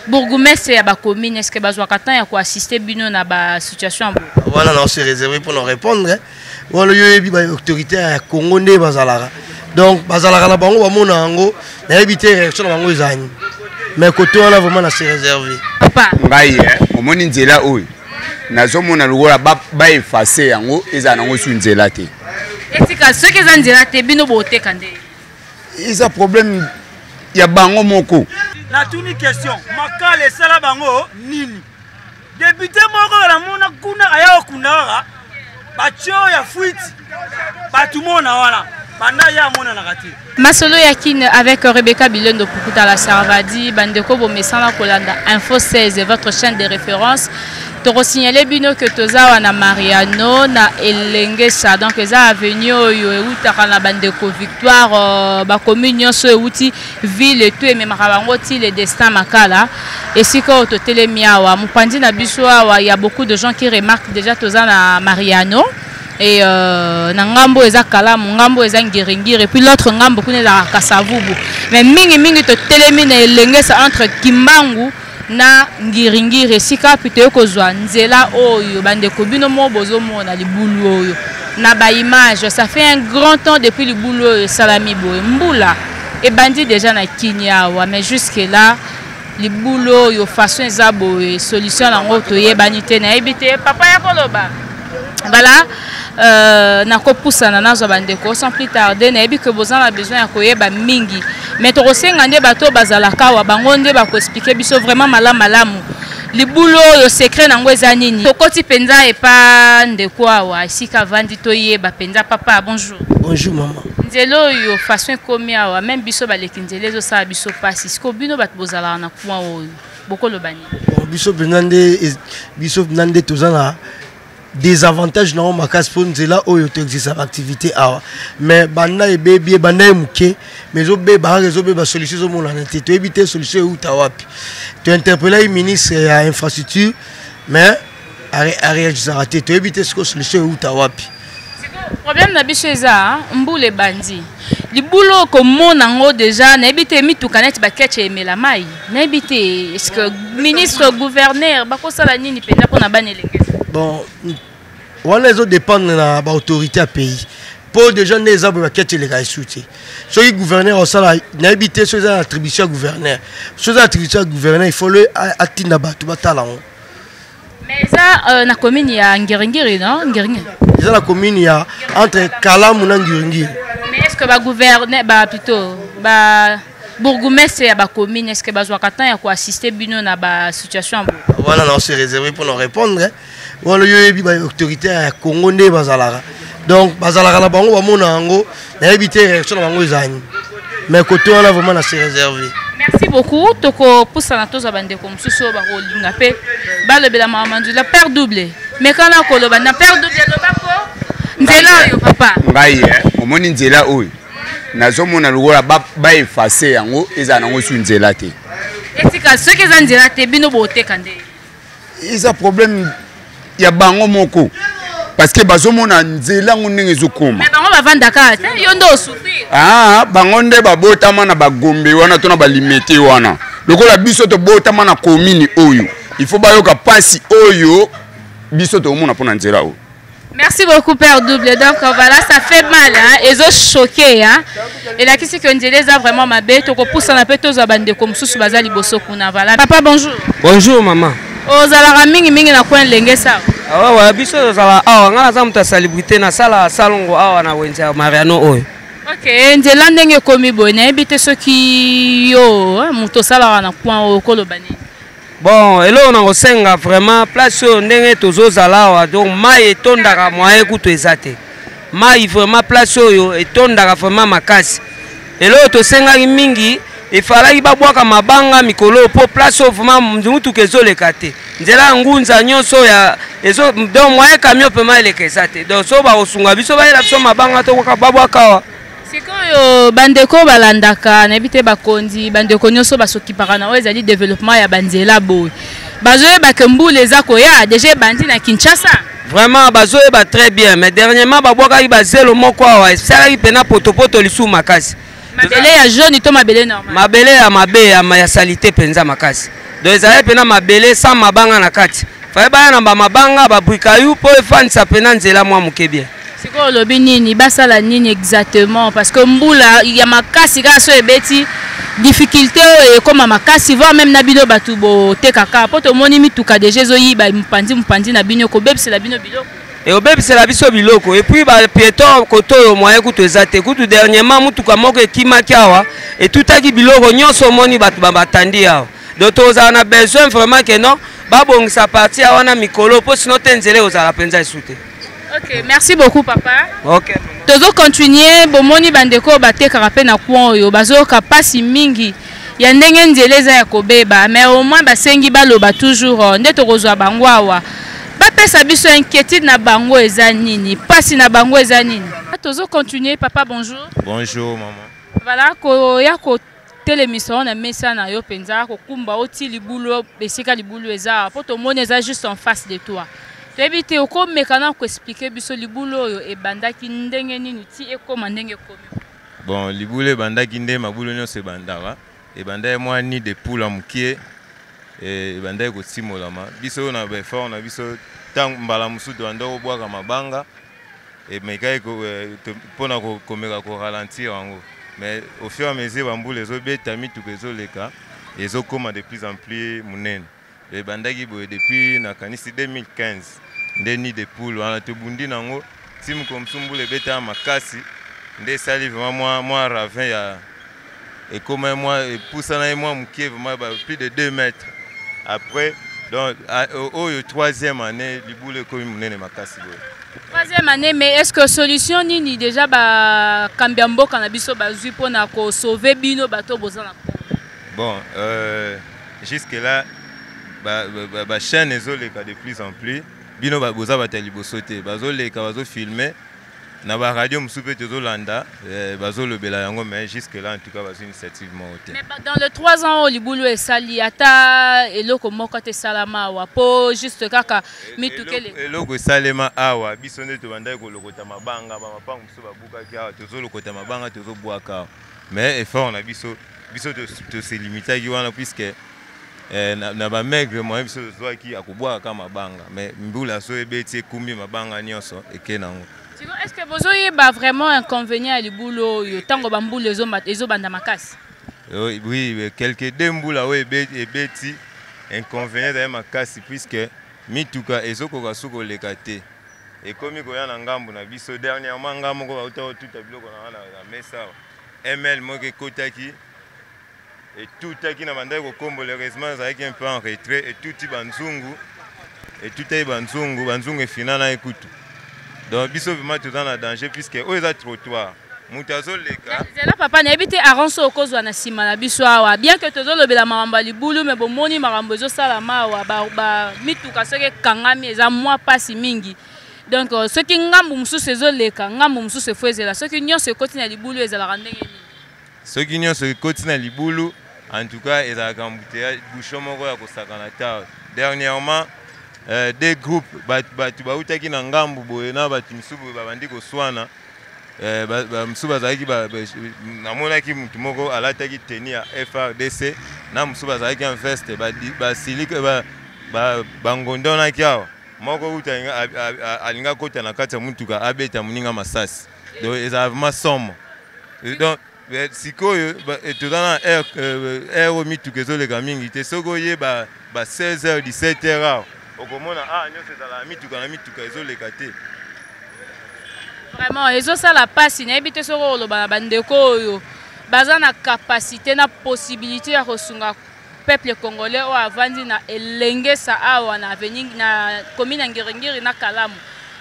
Bourgmestre ya bacommune, est ce que bazwaka temps ya koassiste bino na basituation ya boye? Wana na se réservé mpona répondre. Wana yo oyebi baautorité ya Congo nde bazalaka, donc bazalaka na bango, bamona yango. Nayebi te réaction na bango ezali, mais côté wana vraiment na se réservé. Papa. Ngai omoni nzela oyo nazomona lokola baeffacer yango, ezala nango su nzela te. Etika soki eza nzela te, bino boteka nde. Eza problème ya bango moko. Natuni question: Makala esala bango nini? Député moko namona kuna aya kokunda kaka batio ya fuite, bato mona wana banda ye amonanaka te. Masolo ya Kin avec Rebecca Bilendo Pukuta la Sarvadi. Bandeko, bomesana kolanda Info 16, votre chaîne de référence. Tokosignale bino ke toza wana Mariano na Elengesa, donc eza avenue oyo eutaka na bandeko Victoire, bacommune nyonso euti ville to ememaka bango ti le Destin Makala. Esika oyo totelemi awa, mopanzi na biso awa, ya beaucoup de gens qui remarquent déjà, toza na Mariano et na ngambo eza Kalamu, ngambo eza Ngiringiri, et puis l'autre ngambo kuna ezalaka Kasavubu. Mais mingimingi totelemi na Elengesa, entre Kimbangu na Ngiringiri, esika mpe toye kozwa nzela oyo. Bandeko, bino mo bozomona libulu oyo na baimage. Ça fait un grand temps depuis libulu oyo esalami boye. Mbula ebandi déjà na Kini awa, mais jusque là libulu oyo façon eza boye, solution yango toyebani te. Nayebi te, papa ya koloba. Voilà, nakopusana nazwa bandeko sans plus tarder. Nayebi ke boza na besoin ya koyeba mingi, mais tokosenga nde bato oyo bazalaka awa, bango nde bakoexpliquer biso vraiment malamu malamu libulu oyo, secret nango eza nini. Tokoti mpenza epa ndeko awa, esika avandi, toyeba mpenza. Papa, bonjour. Bonjour mama. Nzela oyo façon ekomi awa, même biso baleki nzela ezosala biso mpasi. Sikoyo bino bato bozalaka na coin oyo, bokoloba nini? Bon, biso mpenza nde toza na désavantage nango makasi, mpo nzela oyo toexerçaka activité awa, mais banda ebebi, ebanda ye moke, mais ezobeba kaka, ezobeba. Solution ezomonana te, toyebi te solution euta wapi. Tointerpellaki ministre ya infrastructure, mais aréagisaka te. Toyebi te sikoyo solution euta wapi. Problème na biso eza mbula ebandi, libulu okomona yango déjà. Nayebi te, mituka neti baketche emela mai. Nayebi te, est ce que ministre, gouverneur bakosala nini mpenza mpona bana Elengesa? Bon, wana ezodépendre na baautorité ya pays, mpo déjà nde eza boye, baketche eleka esu te. Soki gouverneur osala, nayebi te soki eza na attribution ya gouverneur. Soki eza attribution ya gouverneur, il faut le atinda bato batala yango. Mais eza na commune ya Ngiringiri, non? Ngiringiri. Eza na commune ya entre Kalamu na Ngiringiri. Mais est ce que bagouverneur, ba plutôt ba bourgmestre ya bacommune, est ce que bazwaka temps ya koassiste bino na basituation ya boye? Wana na se réservé mpona répondre. Wana yo oyebi baautorité ya Congo nde bazalaka, donc bazalaka na bango, bamona yango. Nayebi te réaction na bango ezali, mais côté wana vraiment na se réservé. Merci beaucoup. Tokopusana tozwa bandeko mosusu oyo bakolinga mpe balobela makambo nzela. Père Double, mais kana koloba na Père Double, loba po nzela oyo, papa. Ngai omoni nzela oyo nazomona lokola baeffacer yango, ezala nango su nzela te. Etika soki eza nzela te, bino boteka nde. Eza problème ya bango moko, parce que bazomona nzela yango ndenge ezokoma. Mais bango bavandaka te, yo nde osouffrir. Ah, bango nde babotama na bagombe wana to na balimete wana. Lokola biso tobotama na commune oyo, il faut bayoka mpasi oyo biso tokomona mpo na nzela oyo. Merci beaucoup, Père Double. Donc voilà, ça fait mal, hein. Ils ont choqué, hein. Et là, qu'est-ce que nzela eza vraiment mabe, tokopusana pe tozwa bandeko mosusu baza liboso kuna. Voilà. Papa, bonjour. Bonjour maman. Ozalaka mingi mingi na coin Lengesa? Awa biso tozala awa, ngai naza moto ya salubrité, nasala salongo awa na wenze ya Mariano oyo. Ok, nzela ndenge ekomi boye, nayebi te soki yo moto osalaka na coin oyo, okoloba nini? Bon, eloko na kosenga vraiment, place oyo ndenge tozozala awa, donc mai etondaka, moyen kutu eza te. Mai vraiment, place oyo etondaka vraiment makasi. Eloko tosengaki mingi, efalaki babwaka mabanga mikolo, mpo place oyo vraiment mutuka ezoleka te. Nzela ya ngunza nyonso ya ezo, donc moyen camion vraiment eleka eza te. Donc so bakosunga biso, bayela biso mabanga, tokoka babwaka awa. Sikoyo bandeko balandaka, nayebi te, bakonzi, bandeko nyonso basokipaka na oyo ezali développement ya banzela boye, bazoyeba ke mbula eza koya, déjà ebandi na Kinshasa? Vraiment bazoyeba très bien, mais dernièrement babwakaki bazelo moko awa, esalaki mpena potopoto lisusu makasi. Mabele ya jaune to mabele normal? Mabele ya mabe ya salite mpenza makasi. Donc ezalaki mpena mabele sans mabanga na kati. Faye baya na bamabanga babrikayu mpo efandisa mpena nzela mwa moke bien. Sikoyo olobi nini, basala nini exactement? Parce que mbula ya makasi kaka so ebeti, difficulté oyo ekóma makasi, voire même na bino bato botekaka, mpo tomoni mituka deja ezoyiba mopanzi mopanzi na bino, ekobebisela bino biloko. Ekobebisela biso biloko, et puis bapiéton koto oyo moyen kutu eza te. Kutu dernièrement mutuka moko ekimaki awa, etutaki biloko nyonso, omoni bato batandi awa. Donc tozala na besoin vraiment ke non, babongisa parti ya wana mikolo, mpo sino te nzela ekozala mpenza esu te. Ok, merci beaucoup papa. Ok. Tozo continuer, bomoni bandeko batekaka mpe na coin oyo bazoyoka mpasi mingi ya ndenge nzela eza ya kobeba, mais au moins basengi baloba toujours nde tokozwa bango awa bapesa biso inquiétude na bango eza nini, mpasi na bango eza nini. Tozo continuer papa, bonjour. Bonjour maman. Voilà, koya kotelemisa na mesa na yo mpenza, kokumba oti libulu, esika libulu eza, mpo tomoni eza juste en face de toi. Toyebi te okomeka na koexpliquer biso libulu oyo ebandaki ndenge nini ti ekóma ndenge ekomi. Bon, libulu ebandaki nde mabulu nyonso ebandaka. Ebandaki mwa nid de poule ya mokie, ebandaki kotimolama. Biso na baeffort na biso, ntango mbala mosusu tobanda kobwaka mabanga, emekaki mpona komeka koralentir yango, mais au fur et à mesure bambula ezobeta, mituka ezoleka, ezokóma de plus en plus monene. Ebandaki boye depuis nakanisi 2015 nde nid de poule wana tobundi nango ti mokolo mosusu mbula ebetaka makasi, nde esali vraiment mwa ravin ya ekoma mwa epusana ye mwa mokie, vraiment plus de 2 mètres. Après donc oyo troisième année libulu ekomi monene makasi boye. Troisième année, mais est ce que solution nini déjà bakambi ya mboka na biso bazwi mpona kosauve bino bato boza na? Bon, jusque là bachaîne ezoleka de plus en plus, bino boza bato ya liboso te, bazoleka, bazofilme na baradio mosusu mpe tozolanda, bazolobela yango, mais jusque là en tout cas bazwi initiative moko te. Mais dans le 3 ans oyo libulu esali, ata eloko moko te esalama awa mpo juste kaka mituka eleka? Eloko esalema awa, biso nde tobandaki kolokota mabanga, bamapango mosusu babukaki awa, tozolokota mabanga, tozobwaka awa, mais effort na biso, biso toselimitaki wana, puisque na bamaigre moyen biso tozwaki akobwaka mabanga, mais mbula so ebeti, ekumbi mabanga nyonso, eke nango. Est ce que bozoyeba vraiment inconvénient ya libulu oyo ntango bambula ezobanda makasi? Oui, quelque deux mbula oyo ebeti, inconvénient ezali makasi, puisque mituka ezokoka su koleka te, ekomi koya na ngambu na biso. Dernièrement nga moko bauta kotuta biloko na nga na mesa awa, ml moko ekotaki, etutaki na bandaki kokombola. Heureusement ezalaki un peu en retrait, etuti banzungu, etutaki banzungu, banzungu efina na ekutu. Donc biso vraiment toza na danger, puisque oyo eza trottoir, moto azoleka. Zela papa, nayebi te arrange okozwa na nsima na biso awa, bien que tozolobela makambo ya libulu, me bomoni makambo ezosalama awa, mituka soki ekangami eza mwa mpasi mingi. Donc soki ngambu mosusu ezoleka, ngambu mosusu efo ezela. Soki nyonso ekoti na libulu, ezalaka ndenge nini? Soki nyonso ekoti na libulu, en tout cas ezalaka embouteillage, bouchon moko ya kosakana ta. Dernièrement deux groupes, bato bautaki na ngambu boye na bato misusu boye, babandi koswana. Mosusu bazalaki, namonaki motu moko alataki tenue ya FARDC na mosusu bazalaki en veste, basiliki, bangondonaki awa. Moko uta alingi akota na kati ya mutuka, abeta moninga masasi. Donc ezala vraiment somo. Donc sikoyo toza na heure oyo mituka ezoleka mingi te. Soki oye ba 16 heures, 17 heures awa, okomona ah nyonso ezalaka mituka na mituka, ezoleka te. Vraiment ezosala mpasi. Nayebi te soki oloba na bandeko oyo baza na capacité na possibilité ya kosunga peuple congolais oyo avandi na Elengesa awa na avenue na commune ya Ngiringiri na Kalamu,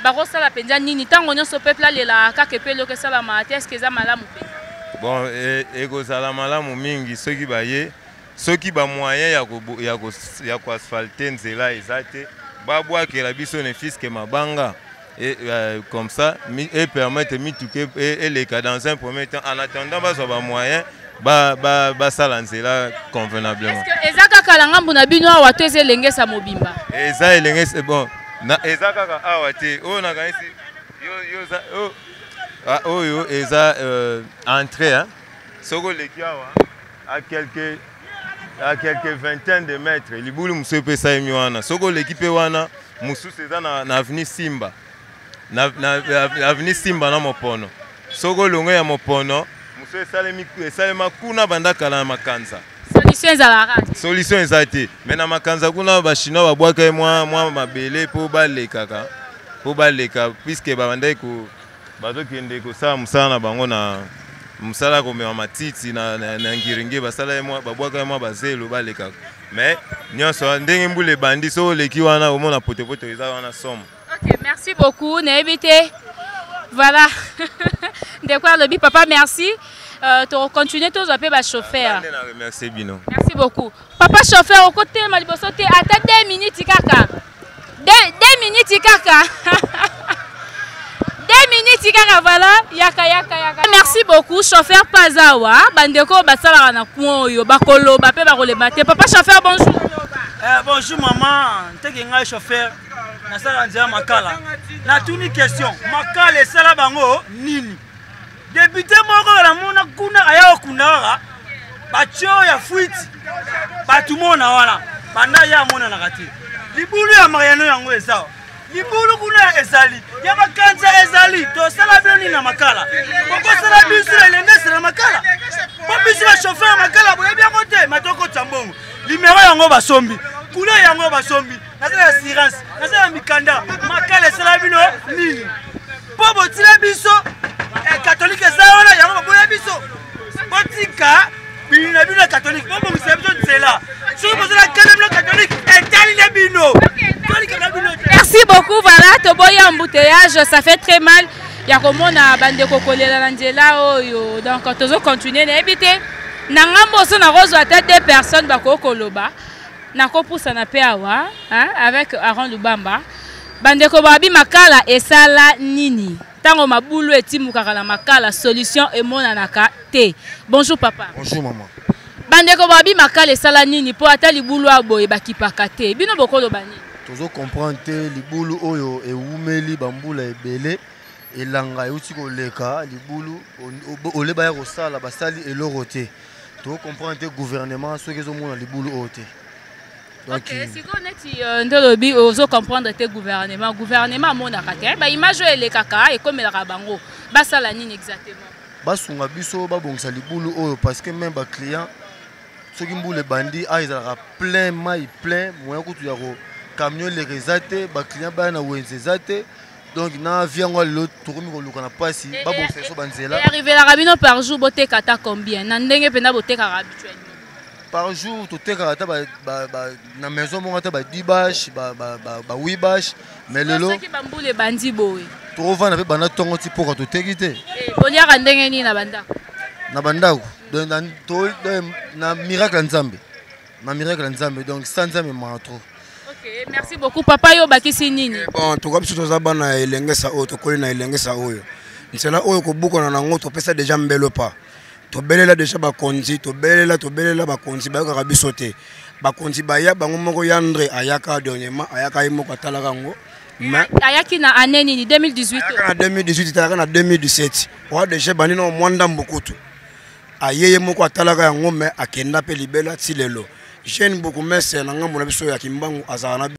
bakosala mpenza nini? Ntango nyonso peuple alelaka kaka epe eloko esalamaka te. Est-ce eza malamu mpenza? Bon, ekozala malamu mingi soki baye, soki bamoyen ya koasphalte nzela eza te, babwakela biso ne fût-ce que mabanga et comme ça et permettre mituka eleka dans un premier temps, en attendant bazwa bamoyen basala nzela convenablement. Eza kaka na ngambu na bino awa to eza Elengesa mobimba? Eza Elengesa. Bon, eza kaka awa te. Oyo nakanisi oyo eza entrée, hein? Soki oleki awa à quelques à quelques vingtaine de mètres, libulu mosusu mpe esalemi wana. Soki oleki mpe wana, mosusu eza na, na avenue Simba na, na avenue Simba na Mopono. Soki olongwe ya Mopono, mosusu esalemi esalema kuna banda kala na Makanza. Solution ezalaka te. Solution eza te, mais na Makanza kuna bachinois babwaka ye mwa, mwa mabele mpo balekaka, mpo baleka, puisque babandaki ko bazokende kosala mosala na bango na mosala ya komema matiti na, na, na ngiringi, basala ye mwa, babwaka ye mwa bazelo balekaka. Mais nyonso ndenge mbula ebandi, soki oleki wana omona potopoto eza wana somo. Ok, merci beaucoup. Nayebi te. Voilà. Ndeko alobi papa merci. To continuer tozwa mpe ba chauffeur. Nde na remercier bino. Merci beaucoup. Papa chauffeur, okotelema liboso te ata 2 minutes kaka. 2 minutes kaka. 2 minutes kaka, voilà. Yaka yaka yaka. Merci beaucoup chauffeur Pazawa. Bandeko basalaka na coin oyo bakoloba pe bakoleba te. Papa chauffeur, bonjour. Bonjour maman, nteke ngai chauffeur nasala nzela Makala. Natuni question, Makala esala bango nini? Député moko namona kuna aya kokunda kaka batio ya fuite, bato mona wana banda ye amonanaka te. Libulu ya Mariano yango eza libulu kuna, ezali ya Makanza, ezali tosala bino nini na Makala? Bokosala biso elendesi na Makala po biso bachauffeur ya Makala boyebi yango te. Matokotisa mbongo limero yango basombi, couleur yango basombi, naza na assurance, naza na mikanda. Makala esala bino nini mpo botila biso katolike eza wana yango baboya biso? Botika bino na bino ya katolike, bobongisa biso nzela. Soki bozala kanda bino katolike, etali na bino, tolika na bino. Merci beaucoup. Voilà, toboyi embouteillage, ça fait très mal ya komona bandeko kolela na nzela oyo. Donc tozo continuer, nayebi te na ngambo oso nakozwa ata deux personnes bakoki koloba. Nakopusana mpe awa, hein, avec Aaron Lubamba. Bandeko babi Makala esala nini ntango mabulu etimukaka na Makala, solution emonanaka te. Bonjour papa. Bonjour maman. Bandeko babi Makala esala nini mpo ata libulu aboye bakipaka te? Bino bokoloba nini? Tozo comprendre te. Libulu oyo ewumeli bambula ebele, elanga euti koleka, libulu ole baya kosala, basali eloko te. Tocomprendre te, gouvernement soki ezomona libulu oyo te. Donc sikoyo neti nde olobi ozo comprendre te gouvernement, gouvernement amonaka te baimage oyo elekaka, ekomelaka bango, basala nini exactement? Basunga biso, babongisa libulu oyo, parce que même baclient, soki mbula ebandi awa, ezalaka plein mai, plein, moyen kutu ya ko camion eleka eza te, baclient baya na wenze eza te. Donc na vie yango lelo tokomi koluka na mpasi. Babongisa biso banzela. Arrivelaka bino par jour boteka ata combien na ndenge mpenza botekaka habituellement? Par jour totekaka ata na maison moko ata ba 10 bâches, ba 8 bâches, mais lelo soki bambula ebandi boye? Tokovanda mpe banda ntongo ti poka, toteki te. Boliaka ndenge nini na bandako? Na bandako, donc na miracle ya Nzambe, na miracle ya Nzambe. Donc sa Nzambe maka trop. Ok, merci beaucoup papa. Yo bakisi nini? Bon, en tout cas biso toza bana ya Elengesa oyo, tokoli na Elengesa oyo. Nzela oyo kobukana nango, topesa déjà mbelo pa, tobelela déjà bakonzi, tobelela, tobelela bakonzi, bayokaka biso te. Bakonzi baya bango moko, ya Andre ayaka dernièrement, ayaka ye moko, atalaka yango, mais Ayaki na année nini, 2018? Ayaka na 2018, ayaka na 2017 oya déjà bandi na mwa ndambo kutu. Aye ye moko, atalaka yango, mais akenda mpe libela. Ti lelo jeune bourgmestre na ngambo na biso ya Kimbangu azalaka na